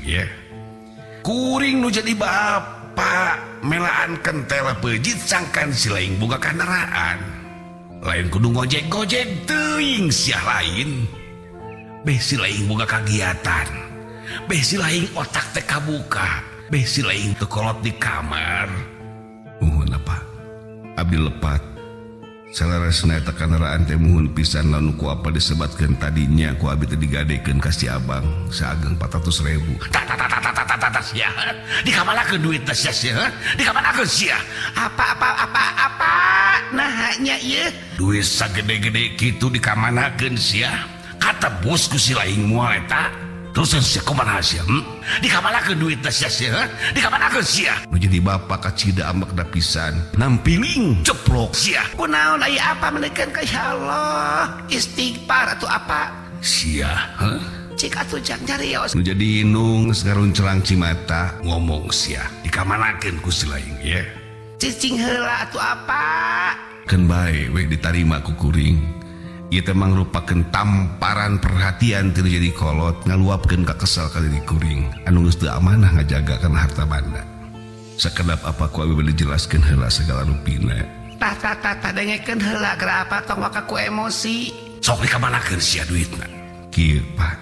Ya kuring nu jadi bapak melaan kentel pejit sangkan si laing boga kendaraan lain kudu ngojek-gojek teuing sia, lain beh si laing boga kagiatan, beh si laing otak teh kabuka, beh si laing teu kolot di kamar. Muhun apa, abdi lepat. Saleresna eta kendaraan teh muhun pisan, lalu ku apa disebatkeun tadinya ku abdi teh digadekeun ka si abang seageng 400 ribu. Ta ta ta ta ta ta ta ta ta, sia, dikamanakeun duitna sia sia? Dikamanakeun sia? Apa apa apa apa? Nah nya ieu duit sagede-gede kitu dikamanakeun sia? Katebus ku si laing moal eta? Terus sia kumaha sia? Dikamanakeun duitna sia sia? Dikamanakeun sia? Nu jadi bapak kacida ambekna pisan, nampiling ceplok. Sia kunaon aya apa menekan ka? Ya Allah, istighfar atau apa? Sia, heh? Cik atuh, jang, nyarios. Nu jadi indung geus ngarunclang cimata. Ngomong sia, dikamanakeun ku si laing ya? Cicing heula atuh apa. Keun bae we ditarima ku kuring. Ieu teh mangrupakeun tamparan perhatian ti nu jadi kolot, ngaluapkeun kakesel ka diri kuring anu geus teu amanah ngajaga kana harta banda. Sakedap apa, ku abi bade dijelaskeun heula segala rupina. Tah tah tah tah, dengekeun heula geura apa, tong waka ku emosi. Sok, dikamanakeun sia duitna? Kieu, Pak,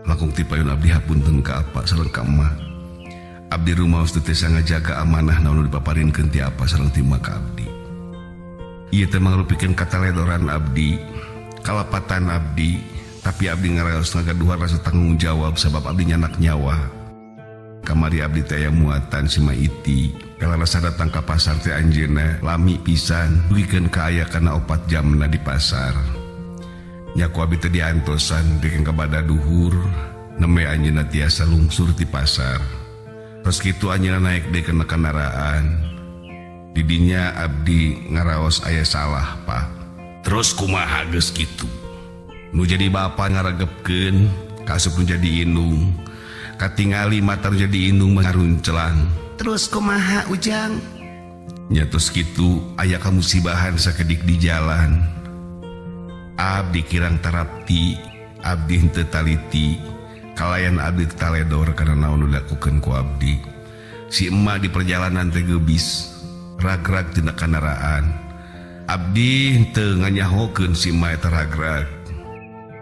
langkung ti payun abdi hapunten ka apa sareng ka emak. Abdi rumaos teu tiasa ngajaga amanah naon nu dipaparinkeun ti apa sareng ti emak ka abdi. Ieu teh mangrupikeun kataledoran abdi, kalepatan abdi, tapi abdi ngaraos ngagaduhan rasa tanggung jawab sabab abdi nyandak nyawa. Kamari abdi teh aya muatan si Maiti. Kalarasa datang ka pasar teh anjeunna lami pisan, dugikeun ka aya kana 4 jamna di pasar. Nya ku abdi teh diantosan dugikeun ka bada duhur, nembe anjeunna tiasa lungsur ti pasar. Terus kitu anjeunna naik deui kana kendaraan. Didinya abdi ngaraos aya salah, Pak. Terus kumaha geus kitu? Nu jadi bapa ngaregepkeun, kaasup nu jadi indung. Katingali mata nu jadi indung ngarunclang. Terus kumaha, Ujang? Nya tos kitu aya kamusibahan sakedik di jalan. Abdi kirang tarapti, abdi henteu taliti, kalayan abdi taledor karena naon nu dilakukeun ku abdi. Si emak di perjalanan teh geubis, ragrag tina kendaraan. Abdi henteu nganyahokeun si emak eta ragrag.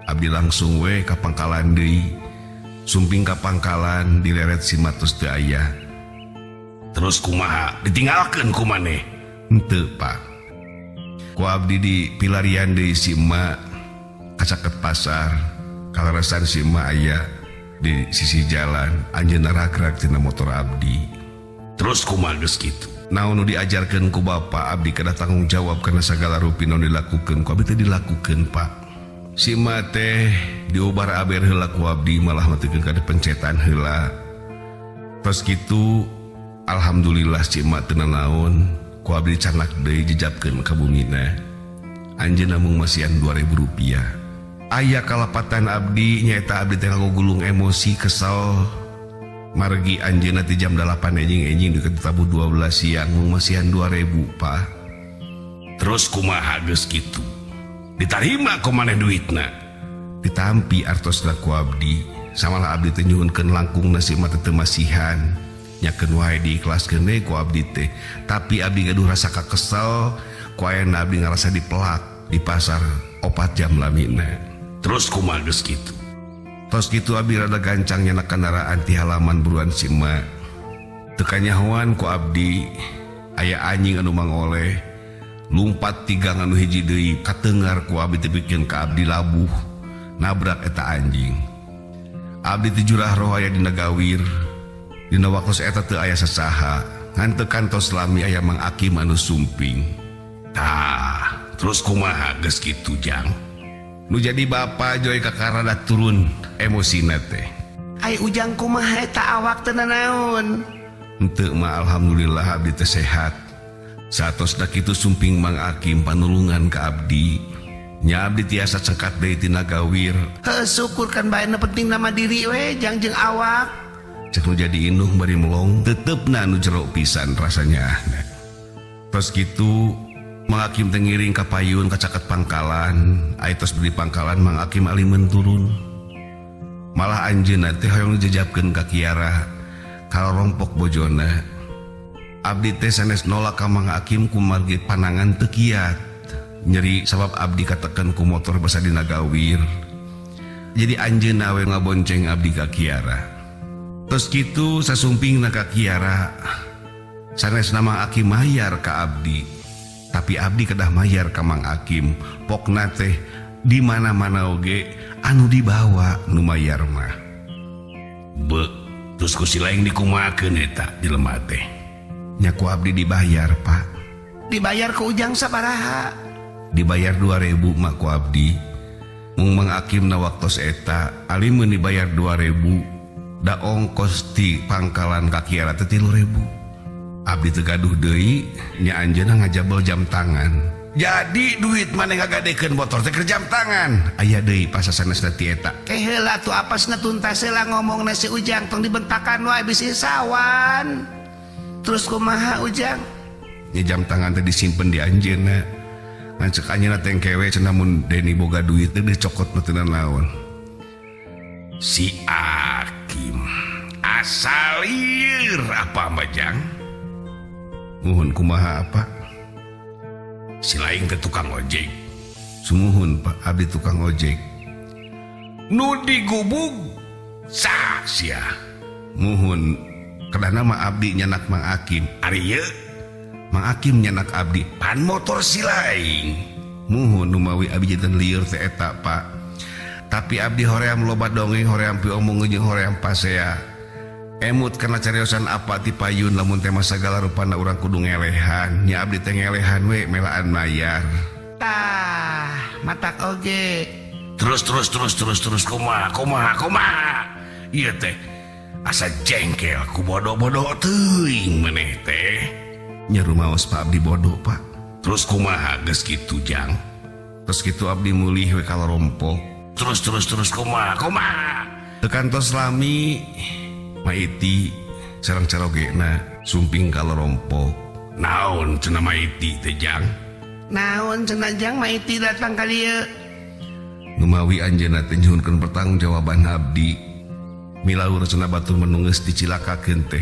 Abdi langsung we ka pangkalan deui. Sumping ka pangkalan dileret si emak tos teu aya. Terus kumaha, ditinggalkeun ku maneh? Henteu, Pak. Ku abdi di pilarian deui si emak kacaket pasar. Kaleresan si emak aya di sisi jalan, anjeunna ragrag tina motor abdi. Terus kumaha geus kitu? Naon nu diajarkeun ku bapa, abdi kedah tanggung jawab karena segala rupi naon dilakukeun ku abdi teh dilakukeun, Pak. Si emak teh diubar aber heula ku abdi, malah matikeun ka pencetan heula. Terus kitu alhamdulillah si emak teu nanaon, ku abdi canak deui, jejapkeun ka bumina. Anjeunna mung masihan 2000 rupiah. Aya kalepatan abdi nyaeta abdi teh ngagugulung emosi kesel margi anjeunna ti jam 8 enjing-enjing deket tabuh 12 siang mung masihan 2000, Pak. Terus kumaha geus kitu, ditarima ku maneh duitna? Ditampi artosna ku abdi, samalah abdi teh nyuhunkeun langkung si emak teh teu masihan. Nyakeun wae, diikhlaskeun we ku abdi teh, tapi abdi gaduh rasa kakesel ku ayana abdi ngarasa dipelak di pasar 4 jam lamina. Terus kumaha geus kitu? Tos kitu abdi rada gancang nyandak kendaraan ti halaman buruan si emak. Teu kanyahoan ku abdi aya anjing anu mangoleh lumpat ti gang anu hiji deui, katengar ku abdi tepikeun ka abdi labuh nabrak eta anjing. Abdi teh jurah roh aya dina gawir. Dina waktos eta teu aya sasaha, ngan teu kantos lami aya Mang Akim anu sumping. Tah, terus kumaha geus kitu, Jang? Nu jadi bapa joy kakarada turun emosina teh. Ai Ujang kumaha eta awak, teu nanaon? Henteu mah, alhamdulillah abdi teh sehat. Saatosna kitu sumping Mang Akim panulungan ka abdi. Nya abdi tiasa cengkat deui tina gawir. Heuh, syukur kan bae, nu penting nama diri we jang jeung awak. Cek nu jadi indung bari melong, tetepna nu jero pisan rasanya. Terus kitu Mang Akim teh ngiring ka payun ka caket pangkalan. Ai tos di pangkalan Mang Akim alimen turun. Malah anjeunna teh hoyong dijejapkeun ka Kiara kalarompok bojona. Abdi teh sanes nolak ka Mang Akim kumargi panangan teu kiat. Nyeri sabab abdi kateken ku motor basa dina gawir. Jadi anjeunna we ngabonceng abdi ka Kiara. Tos kitu sasumpingna ka Kiara. Sanes Mang Akim mayar ka abdi. Tapi abdi kedah mayar ka Mang Akim. Pokna teh di mana-mana oge anu dibawa nu mayar mah. Be, terus ku si laing dikumahakeun eta jelema teh? Nya ku abdi dibayar, Pak. Dibayar ku Ujang sabaraha? Dibayar 2000 mah ku abdi. Mung Mang Akim na waktos eta alimun dibayar 2000 da ongkos ti pangkalan ka Kiara teh 3000. Abdi teu gaduh deui nya anjeunna ngajabel jam tangan. Jadi duit maneh ngagadekeun motor teh keur jam tangan. Aya deui pasasanesna ti eta. Ke heula tuh apasna tuntas heula ngomongna si Ujang tong dibentakan wae bisi sawan. Terus kumaha Ujang? Nya jam tangan teh disimpen di anjeunna. Ngan cek anjeunna teh engke we cenah mun Deni boga duit teh dicokot mah teu naon. Si Akim asal lieur apa mah Jang? Muhun kumaha apa? Si laing teh tukang ojek. Sumuhun Pak, abdi tukang ojek. Nu digubug sah sia. Muhun kedahna mah abdi nyanak Mang Akim. Ari ieu Mang Akim nyanak abdi. Pan motor si laing. Muhun numawi abdi janten lieur teh eta Pak. Tapi abdi hoream loba dongeng, hoream piomong jeung hoream pasea. Emut karena cariosan apa ti payun lamun teh sagala rupana urang kudu ngelehan. Nya abdi teh ngelehan we melaan mayar. Tah, matak oge. Terus terus terus terus terus kumaha kumaha kumaha. Ieu teh asa jengkel ku bodoh-bodoh teuing maneh teh. Nya rumaos Pak abdi bodoh Pak. Terus kumaha geus kitu Jang? Terus kitu abdi mulih we kalarompok. Terus terus terus kumaha kumaha. Teu kantos lami Maiti sareng carogena sumping kalarompok. Naon cenah Maiti teh Jang? Naon cenah Jang Maiti datang ka dieu? Numawi anjeunna teh nyuhunkeun pertanggungjawaban abdi. Milaur cenah batur menu geus dicilakakeun teh.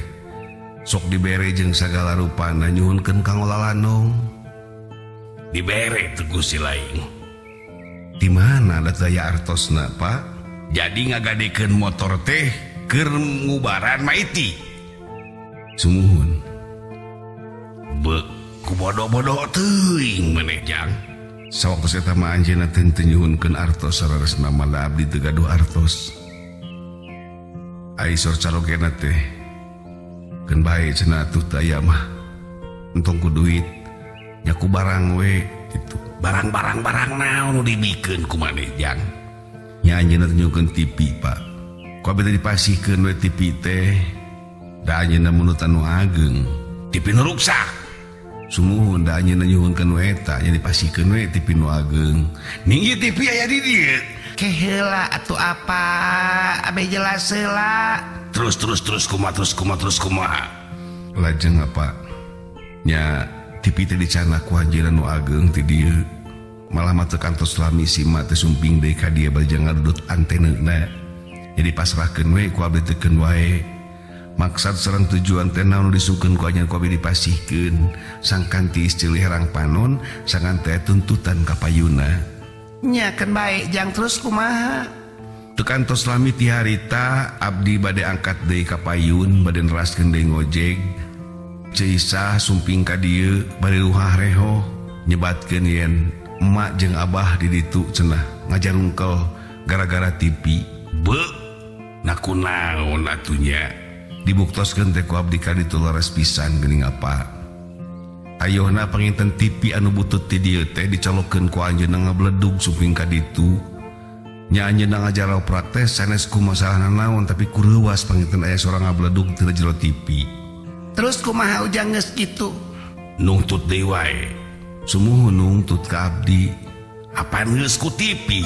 Sok dibere jeung sagala rupana nyuhunkeun kanggo lalanong. Dibere teh ku si laing. Di mana da daya artosna Pak? Jadi ngagadekeun motor teh keur ngubaran Maiti. Sumuhun. Be, ku bodoh-bodoh teuing maneh Jang. Sawaktos eta mah anjeunna teh teu nyuhunkeun artos saleresna mah da abdi teu gaduh artos. Ai sor carogena teh keun bae cenah atuh teu aya mah. Entong ku duit nya ku barang we kitu. Barang-barang barang naon nu dibikeun ku maneh Jang? Nya anjeunna teh nyuhunkeun TV Pak. Ku abdi teh dipasihkeun we TV teh. Da anjeunna munutan nu ageng. TV nu ruksak. Sumuhun da anjeunna nyuhunkeun nu eta nya dipasihkeun we TV nu ageng. Ninggi TV aya di dieu. Ke heula atuh apa? Abe jelas heula. Terus terus terus kumaha terus kumaha terus kumaha. Lajeng apa? Nya TV teh dicandak ku anjeunna nu ageng ti dieu. Malah mah teu kantos lami si mak teh sumping deui ka dieu bari jeung ngadudut antenena. Jadi pasrahkeun we ku abdi teh keun wae. Maksad sareng tujuan teh naon nu disungkeun ku anjeunna ku abdi dipasihkeun. Sangkan tiis ceuli herang panon, sangkan teh tuntutan ka payuna. Nya keun bae Jang terus kumaha? Teu kantos lami ti harita abdi bade angkat deui ka payun, bade neraskeun deui ngojek. Ceu Isah sumping ka dieu bari ruhah reho nyebatkeun yen emak jeung abah di ditu cenah ngajarungkel gara-gara TV. Be, na kunaon atuh nya? Dibuktoskeun teh ku abdi ka ditu leres pisan geuning apa. Ayeuna panginten TV anu butut ti dieu teh dicolokeun ku anjeunna ngabledug sumping ka ditu. Nya anjeunna ngajarau praktes sanes ku masalahna naon tapi ku reuwas panginten aya sorang ngabledug tina jero TV. Terus kumaha Ujang geus kitu? Nungtut deui wae. Sumuhun nungtut ka abdi. Apaan geus ku TV?